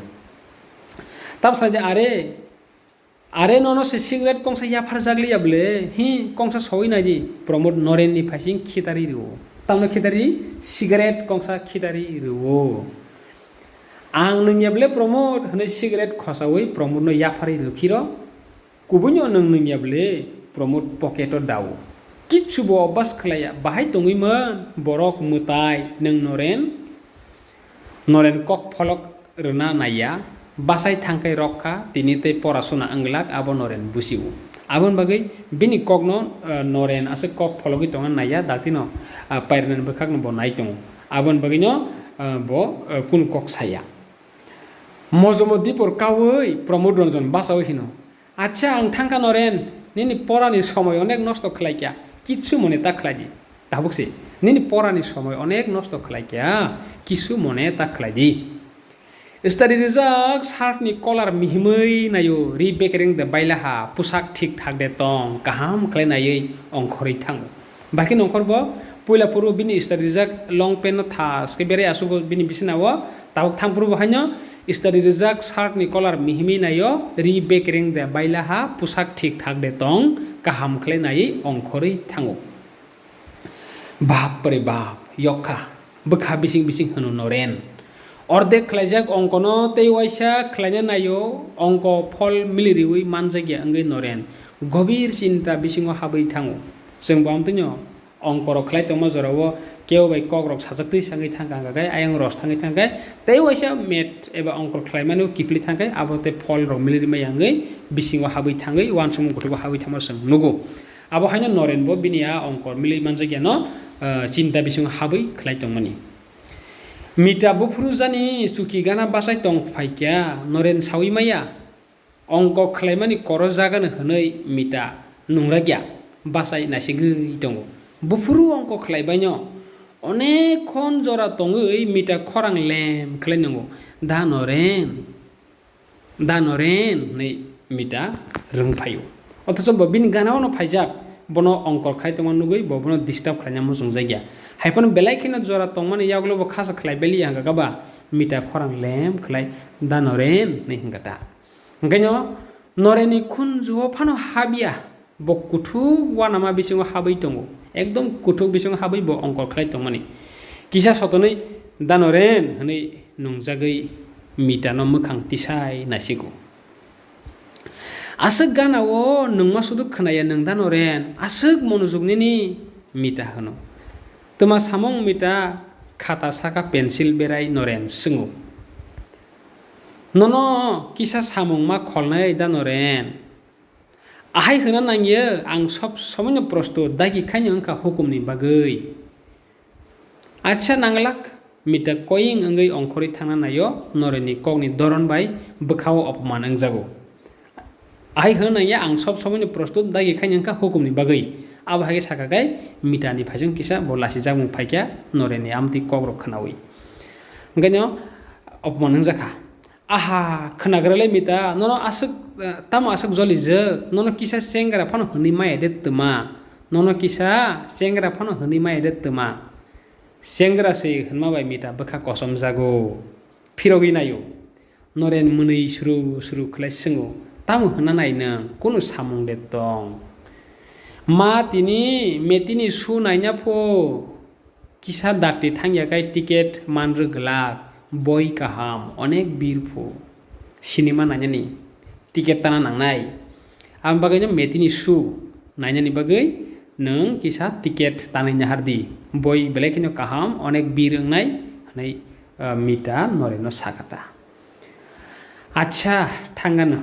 Tamo sai de, are, are nono se cigarette kongsa yapharjakliya ble, hi kongsa soi naidi, Pramod Noren ni phaising khitari rwo. Tamno khitari cigarette kongsa khitari rwo. Ang nwngya ble Pramod hwnwi cigarette khosawi Pramod no yapharwi rwphiro. Kubuino nwng nwngya ble Pramod pocket o dao. Kichu bo obas khlaiya, bahai tongwi man borok mwtai nwng Noren. Noren kok pholok rwna naiya, bachai thangkhai rok kha, tini tei pora suna wng glak abo Noren busiwo. Aboni bagwi bini kokno, eh, Noren aswk kok phologwi tongna naiya, daktino, ah, pairwnani bwkhakno bo nai tongo. Aboni bagwino, ah, bo, eh, kunu kok saya. Mojomo dipor kaui Pramod Ranjan bachaui hino, "Acha, ang thangkha Noren, nini porani somoi onek nosto khlaikha, kichu mone ta khlaidi. Tabuk se, nini porani somoi onek nosto khlaikha, kichu mone ta khlaidi." Stadi rijak shirt ni collar mihimwi naio, ri bekereng de bailaha, pusak thik thak de tong, kaham khlai naiwi ongkhorwi thango. Bakhe nongkhor bo puila phuru bini stadi rijak long pant no thaske berwi asugo bini bisina o, tabuk thang phuru bo haino stadi rijak shirt ni collar mihimwi naio, ri bekereng de bailaha, pusak thik thak de tong, kaham khlai naiwi ongkhorwi thango. Bap re bap, yokha, bwkha bising bising hwno Noren. Ordek khlaijak ongkono tei waisa khlaina naio, ongko phol miliriwi manjakya wngwi Noren gobir chinta bisingo habwi thango. Chwng bo amtwino ongkorok khlai tongma jorao kebo bai kokrok sajaktwi sangwi thangkha, hwnkha khe ayang ros thangwi thangkhe tei waisa math eba ongkor khlaimani kiphilwi thangkhe abo tei pholrok miliri maya wngwi bisingo habwi thangwi uansukmung kothogo habwi thangma chwng nugo. Abo haino Noren bo bini a ongkor milwi manjakya no, ah, chinta bisingo habwi khlai tongmani. Mita buphuru jani chuki gana bachai tong phaikya, Noren saui maya. Ongko khlaimani koro jagano hwnwi Mita nungrakya, bachai naisigwi tongo. Buphuru ongko khlaibaino onek khon jora tongwi Mita khorang lem khlai nango, "Da Noren, da Noren," hwnwi Mita rwng phaio. Othocho bo bini gana-o no phaijak, bono ongkor khlai tongma nugwi bo bono disturb khlaina muchungjakya. Haiphano belai kheno jora tongmani yagulo bo khasa khlai baliya hwnkha khe ba Mita khorang lem khlai, "Da Noren," hwnwi hwnkha ta. Hwnkhe no Norenni khunju-o phano habya, bo kuthuk uanama bisingo habwi tongo, ekdom kuthuk bisingo habwi bo ongkor khlai tongmani. Kisa sotonwi, "Da Noren," hwnwi nungjagwi Mitano mwkhang tisai naisigo. "Aswk gana-o nwngma sudu khwnaya nwng Da Noren, aswk monojok nini?" Mita hwno. "Twma samung Mita?" Khata saka pencil berai Noren swngo. "Nono kisa samung ma kholnai Da Noren?" "Ahai hwna nangya, ang sob somoino prostut, dagi khaino wngkha hukumni bagwi." "Acha nanglak." Mita koying wngwi ongkhorwi thangna naio, Norenni kokni doron bai bwkhao opman wngjago. "Ahai hwna nangya, ang sob somoino prostut, dagi khaino wngkha hukumni bagwi." Abo hai khe sakha khe Mitani phaising kisa bo lasijakmung phaikha Norenni amtwi kokrok khwnaui. Hwnkhe no opman wngjakha. "Aha, khwnagrale Mita, nono aswk, eh, tamo aswk jolijak? Nono kisa chengra phano hwnwi maya de twma? Nono kisa chengra phano hwnwi maya de twma?" Chengra se hwnma bai Mita bwkha kosom jago. Phirogwi naio. Noren mwnwi suru suru khlai swngo, "Tamo hwnna nai nwng? Kunu samung de tong?" "Ma, tini Metini su naina pho." Kisa dakti thangya kai ticket man rw glak, boi kaham, onek bir phu. Cinema nainani ticket tana nangnai. Aboni bagwi no Metini su nainani bagwi nwng kisa ticket tanwi nahar di. Boi belai kheno kaham, onek bir wngnai, hwnwi, ah, Mita Noreno sakha ta. Acha, thangano.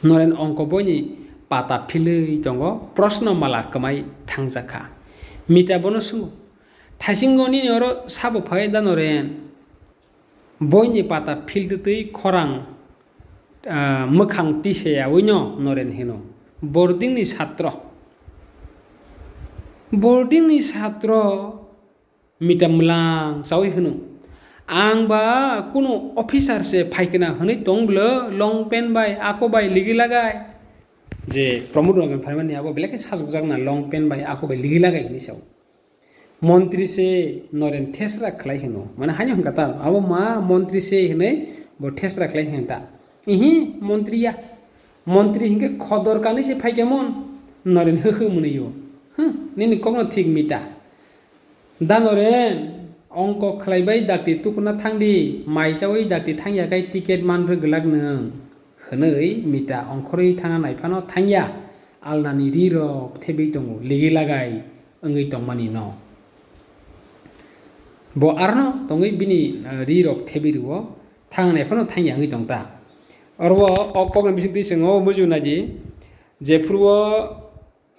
Noren ongko boini pata philwi tongo, proshno mala kwmai thangjak kha. Mita bono swngo, "Thaisingo nini oro sabo phai da Noren?" Boini pata philtwi khorang, ah, mwkhang tisayawi no Noren hino, "Boarding ni satro." "Boarding ni satro?" Mita mwlang chawi hwno, "Ang ba kunu officer se phaikna hwnwi tong bwlo, long pant bai, ako bai ligi lagai." Je Pramod Ranjan phaimani abo belai khe sajokjakna, "Long pant bai, ako bai ligi lagai," hwnwi sao. "Montri se," Noren thesra khlai hwno, mane haino hwnkha ta, "Abo ma montri se," hwnwi bo thesra khlai hwnkha ta. "Ihi, montri ya. Montri hinkhe khodor kanwi se phaikha mon." Noren hwhw mwnwio. "Huh, nini kokno thik Mita." "Da Noren, ongko khlaibai dakti tukuna thangdi, mai chawi dakti thangya kai ticket man rw glak nwng," hwnwi Mita ongkhorwi thangna naiphano thangya, alnani ri rok thebwi tongo, ligi lagai wngwi tongmani no. Bo arno tongwi bini, eh, ri rok thebwi rwo, thangna naiphano thangya wngwi tongta. Oro o kokno bisingtwi chwng o bujiu naidi, jephuru o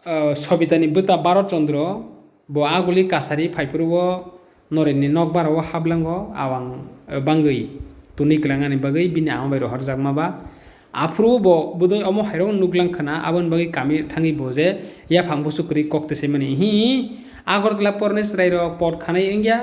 ah, Sobitani bwta Bharat Chandra, bo aguli kasari phaiphuru o Norenni nokbar o hablango awang, eh, bangwi tuni kwlangnani bagwi bini ama bai rohorjakma ba. Aphuru bo bwdwi omo hairok nuklang khna, aboni bagwi kami thangwi bo je yaphang busu kwrwi kok tisaimani. Hi, Agartala porni chwrairok pot khanai wngya,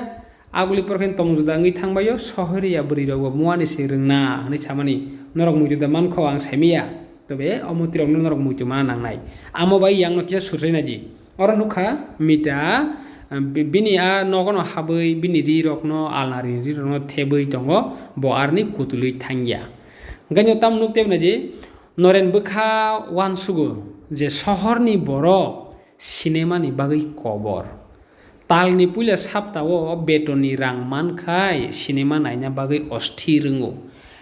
aguli porkhen tongjuda wngwi thangbaio, sohoriya bwrwirokbo muani se rwngna hwnwi samani, norok muitu da mankho ang saimanya. Tobe omo tirokno norok muitu mana nangnai. Amo bai yangno kisa sursai naidi. Oro nukha Mita, ah, bi-, bini a nogono habwi bini ri rokno, alnari ri rokno thebwi tongo, bo arni kutulwi thangya. Hwnkhe no tamo nuk tebnaidi, Noren bwkha uansugo je sohorni borok sinemani bagwi kobor. Talni puila saptao betonni rang mankhai sinima naina bagwi osthi rwngo.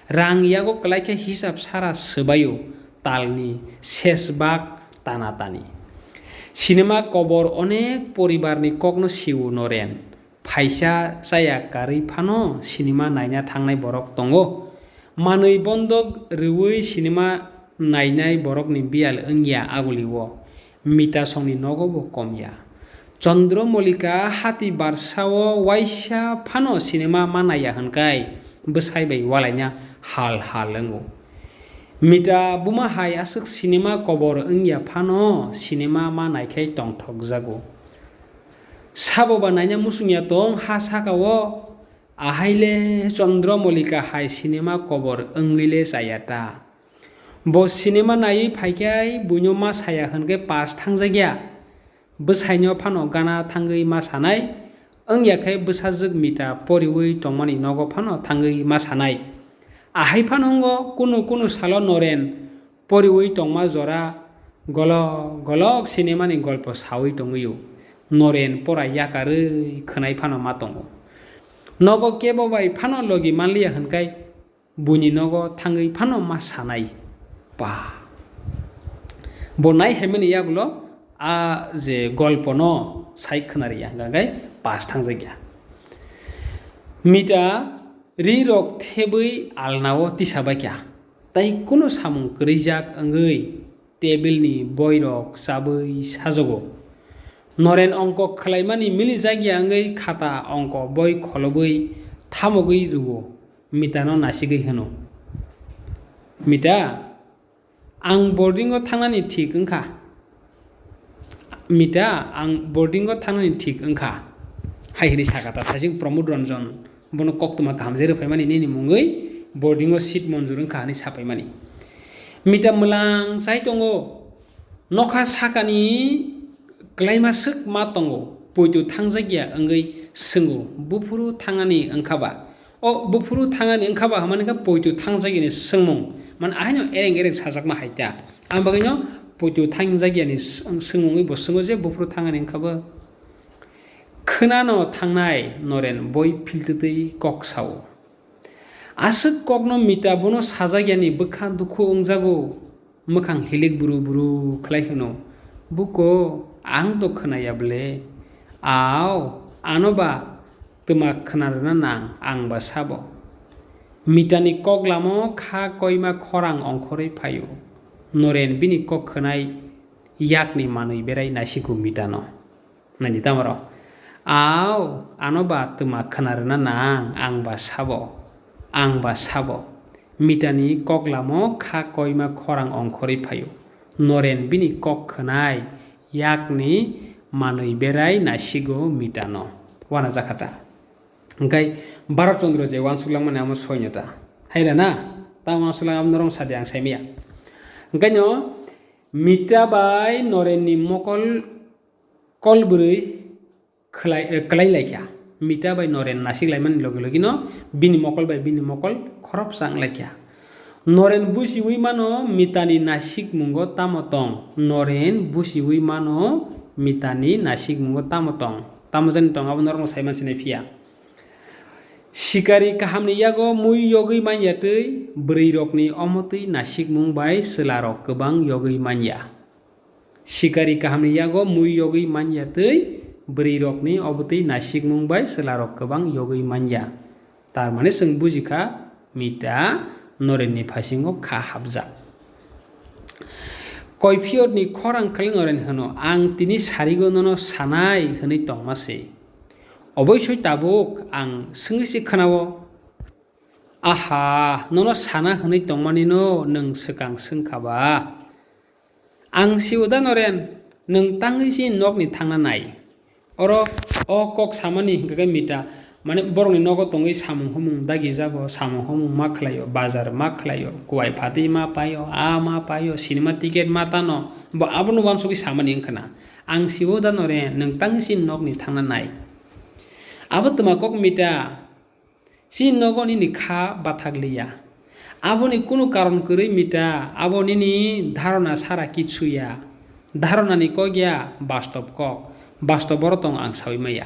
Rang yago kwlaikhe hisab sara swbaio talni sesbak tana tani. Sinima kobor onek poribarni kokno siwo Noren. Phaisa chaya karwi phano sinima naina thangnai borok tongo. Manwi bondok rwui sinima nainai borokni biyal wngya agulio. Mita songni nogo bo komya. Chandra Malika hati barsao waisa phano sinima ma naiya hwnkhai bwsai bai walaina hal hal wngo. Mita buma hai aswk sinima kobor wngya phano sinima ma naikhai tongthokjago. Sabo ba naina muchungya tong ha sakao, ahaile Chandra Malika hai sinima kobor wngwile chaya ta. Bo sinima naiwi phaikhai buino ma saya hwnkhe pass thangjakya. Bwsaino phano gana thangwi ma sanai, wngya khe bwsajwk Mita poriwi tongmani nogo phano thangwi ma sanai. Ahai phano wngo kunu kunu salo Noren poriwi tongma jora golok golok sinimani golpo sawi tongwio. Noren pora yakarwi khwnai phano ma tongo. Nogo kebo bai phano logi manliya hwnkhai buini nogo thangwi phano ma sanai. Pa. Bo nai haimani yagulo a je golpono sai khwnariya hwnkha khe pass thangjakya. Mita ri rok thebwi alnao tisa baikha. Tai kunu samung kwrwijak wngwi tebilni boirok chabwi sajogo. Noren ongkok khwlaimani milijakya wngwi khata ongkok boi kholobwi thamogwi rwo. Mitano nasigwi hwno, "Mita, ang boarding-o thangnani thik wngkha. Mita, ang boarding-o thangnani thik wngkha," hai hwnwi sakha ta. Thaising Pramod Ranjan bono koktwma kaham je rwphaimani nini mungwi boarding-o seat monjur wngkha hwnwi saphaimani. Mita mwlang chai tongo, nokha sakani kwlaima swk ma tongo. poito thangjak ya wngwi swngo, "Buphuru thangnani wngkha ba?" O buphuru thangnani wngkha ba hwnmani khe poito thangjakya ni swngmung, mane ahaino ereng ereng sajakma hai ta. Ang bagwino poito thangjakya ni swng-, swngmungwi bo swngo je, "Buphuru thangnani wngkha ba?" Khwnano thangnai Noren boi philtwtwi kok sao. Aswk kokno Mita bono sajakyani bwkha dukhu wngjago, mwkhang hilik bru bru khlai hwno, "Buko, ang to khwnaya ble." "Ao, ano ba twma khwna rwna nang, ang ba sabo." Mitani kok lamo kha koima khorang ongkhorwi phaio. Noren bini kok khwnai yakni manwi berai naisigo Mitano. Naidi tamaro. "Ao, ano ba twma khwna rwna nang, ang ba sabo, ang ba sabo." Mitani kok lamo kha koima khorang ongkhorwi phaio. Noren bini kok khwnai yakni manwi berai naisigo Mitano. Wana jakha ta. Hwnkhe Bharat Chandra je uansuk langmani amo soino ta. Haira na? Ta uansuk lang amo norok sadi ang saimaya. Hwnkhe no Mita bai Norenni mokol kol bwrwi khwlai, eh, kwlai laikha. Mita bai Noren nasik laimani logi logi no bini mokol bai bini mokol khorop chang laikha. Noren busiwi mano Mitani nasikmungo tamo tong. Noren busiwi mano Mitani nasikmungo tamo tong. Tamo jani tong abo norokno saiman sinai phiya. Sikari kahamni yago mui yogwi manya twi bwrwirokni omotwi nasikmung bai chwlarok kwbang yogwi manya. Sikari kahamni yago mui yogwi manya twi bwrwirokni obotwi nasikmung bai chwlarok kwbang yogwi manya. Tar mane chwng buji kha, Mita Norenni phasingo kha hapjak. Koiphiyotni khorang khlai Noren hwno, "Ang tini sarigo nono sanai hwnwi tongma se. Oboisoi tabuk ang swngwi se khwnao. Aha, nono sana hwnwi tongmani no nwng swkang swngkha ba? Ang sio da Noren, nwng tangwi chini nokni thangna nai." Oro o kok samani hwnkhe khe Mita, mane borokni nogo tongwi samung humung dagijago, samung humung ma khlaio, bazar ma khlaio, kuwai phatwi ma paio, a ma paio, cinema ticket ma tano, bo abono uansugwi samani wngkha na. "Ang sio da Noren, nwng tangwi chini nokni thangna nai." Abo twma kok Mita. Chini nogo nini kha bathak liya. Aboni kunu karon kwrwi Mita, abo nini dharona sara kichu ya. Dharonani kok ya, bastob kok. Bastob oro tong ang sawi maya.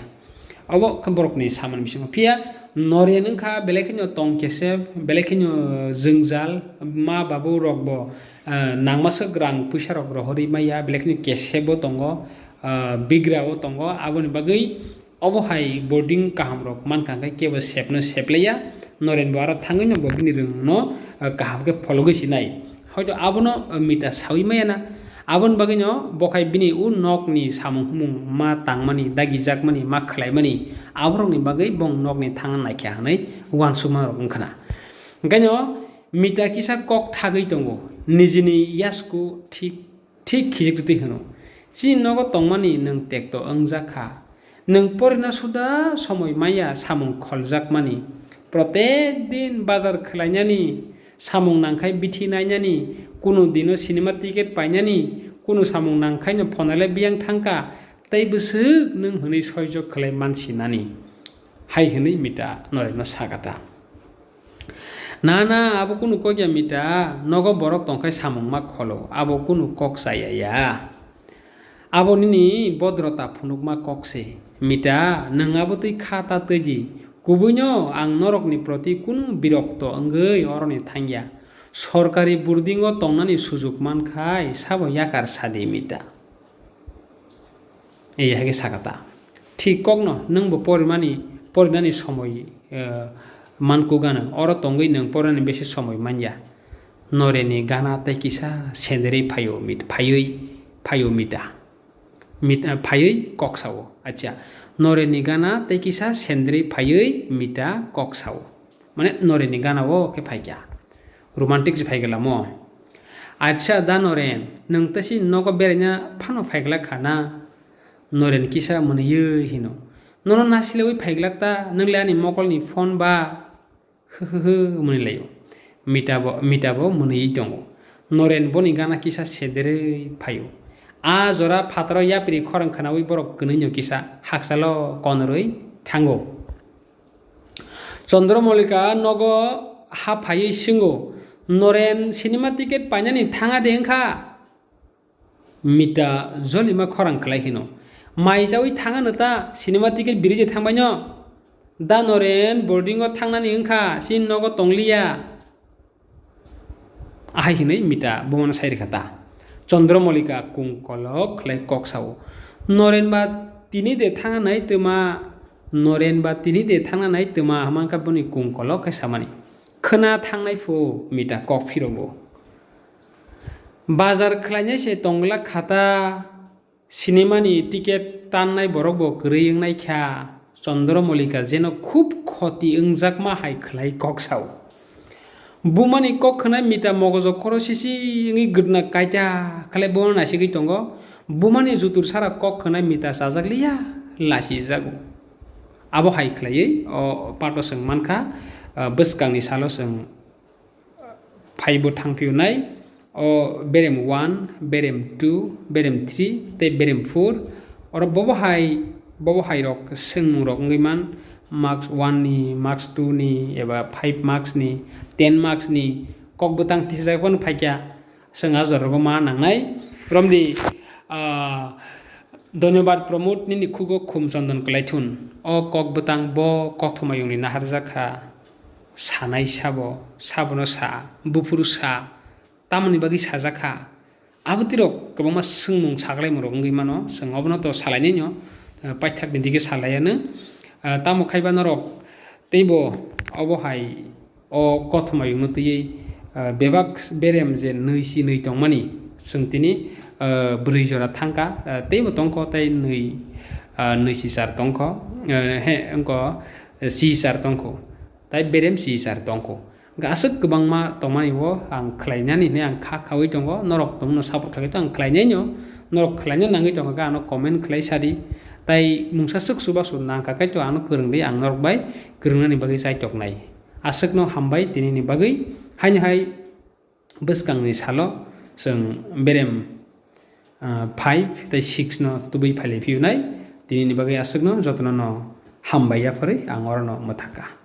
Obo khe borokni samani bisingo. Phiya Noren wngkha belai kheno tong kesep, belai kheno jwngjal, ma babu rok bo, eh, nangmaswk rang puisa rok rohorwi maya, belai kheno kesep bo tongo, eh, bigra bo tongo, aboni bagwi obo hai boarding kaham rok mankha hwnkhe kebo sepno seplaiya, Noren bo aro thangwi no bo bini rwngno, ah, kaham khe phologwi sinai. Hoito abono, ah, Mita sawi maya na. Aboni bagwi no bo khai bini o nokni samung humung ma tangmani, dagijakmani, ma khlaimani, aborokni bagwi bong nokni thangna naikha hwnwi uansukma rok wngkha na. Hwnkhe no Mita kisa kok thagwi tongo, nijini yasku thik Thik khichiktwi hwno, "Chini nogo tongmani nwng tekto wngjak kha. Nwng porina suda somoi manya samung kholjakmani. Protek din bazar khlainani, samung nangkhai bithi nainani, kunu dino cinema ticket painani, kunu samung nangkhaino phonale biyang thangkha, tei bwswk nwng hwnwi soijok khlai mansinani." Hai hwnwi Mita Norenno sakha ta. "Na, na, abo kunu kok ya Mita, nogo borok tongkhai samung ma kholo, abo kunu kok chaya ya. Abo nini bodrota phunukma kok se. Mita, nwng abo twi kha ta twi di. Kubuino ang norokni proti kunu birokto wngwi oroni thangya. Sorkari boarding o tongnani sujuk mankhai sabo yakar sadi Mita." Ei hai khe sakha ta. Thik kokno nwngbo porimani, porinani somoi, eh, mankuk gano. Oro tongwi nwng porinani besi somoi manya. Noreni gana tei kisa senderwi phaio mit-, phaiwi, phaio Mita. Mit-, eh, phaiwi kok sao. Acha. Noreni gana tei kisa senderwi phaiwi Mita kok sao. Mane Noreni gana o khe phaikha. Romantic se phaikha lamo. "Acha da Noren, nwng tasi nogo beraina phano phaiglak kha na?" Noren kisa mwnwiwi hino. "Nono nasilewi phaiglak ta, nwng le ani mokolni phone ba?" Hwhwhwhw mwnwi laio. Mita bo, Mita bo mwnwiwi tongo. Noren boni gana kisa sederwi phaio. A jora phataro yapri khorang khwnaui borok kwnwi no kisa hakchalo konorwi thango. Chandra Malika nogo ha phaiwi swngo, "Noren, cinema ticket painani thanga de wngkha?" Mita jolima khorang khlai hino, "Mai chaui thanga no ta, cinema ticket biri de thangbai no? Da Noren, boarding o thangnani wngkha, chini nogo tongliya." Ahai hinui Mita bomono sai rikha ta. Chandra Malika kung kolok khlai kok sao, "Noren ba tini de thangna nai twma, Noren ba tini de thangna nai twma," hwnkha boni kung kolok khe samani. "Khwna thangnai phu," Mita kok phirogo. "Bazar khlainai se tongla khata, cinema ni ticket tannai borok bo kwrwi wngnai kha." Chandra Malika jeno khub khoti wngjakma hai khlai kok sao. Bumani kok khwnai Mita mogojo khoro sisi wngwi gwdna kaita khlai bono naisigwi tongo. Bumani jutur sara kok khwnai Mita chajakliya, lasijago. Abo hai khlaiwi o pato chwng mankha, ah, bwskangni salo chwng phaibo thangphiyunai. O berem one, berem two, berem three tei berem four. Oro bobo hai, bobo hai rok swngmung rok wngwi man, marks one ni, marks two ni, eba five marks ni, ten marks ni kok bwtang tisajak phano phaikha. Chwng a jora rogo ma nangnai. Romdi, ah, Dhonyabad Pramod, nini khugo khum chondon kwlaithun. O kok bwtang bo kothoma yongni naharjak kha. Sanai sabo, sabono sa, buphuru sa, tamoni bagwi sajak kha. Abo tirok kwbangma swngmung saklaimung rok wngwi mano. Chwng obono to salainai no, ah, paithakni dige salaiya no. Ah, tamo khai ba norok teibo obo hai o kothoma yungno twiwi, ah, bebak berem je nwi si nwi tongmani, chwng tini, ah, bwrwi jora thangkha, ah, teibo tongkho tei nwi, ah, nwi si char tongkho, ah, he, wngkho, eh, si char tongkho, tei berem si char tongkho. Hwnkhe aswk kwbangma tongmani o ang khlainani hinwi ang kha khaui tongo, norok tongno support khlai to ang khlainai no, norok khlaina nangwi tongkha khe ano comment khlai sadi, tei mungsa swk chubachu nangkha khe to ano kwrwngdi, ang norok bai kwrwngnani bagwi chaitoknai. Aswkno hambai tinini bagwi. Haino hai bwskangni salo chwng berem, ah, five tei six no tubui phailai phiyunai. Tinini bagwi aswkno jotono no hambai yapharwi ang orono mwthakha.